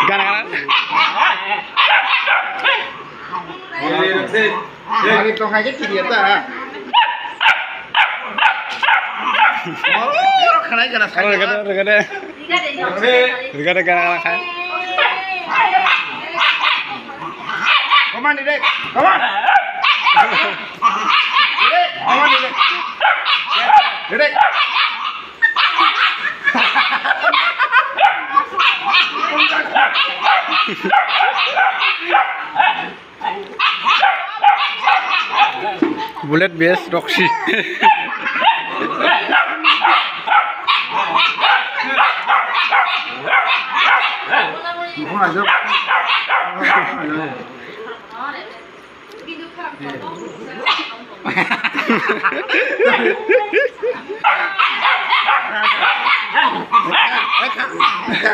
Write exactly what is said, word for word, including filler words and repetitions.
Gana gana. Hari tong hai ke kiri ta. Oh, khanai gana. Rega de, rega de. Rega de gana gana khai. Come on, Direk. Come on. Direk, come on, Direk. Direk. Bullet base Roxy.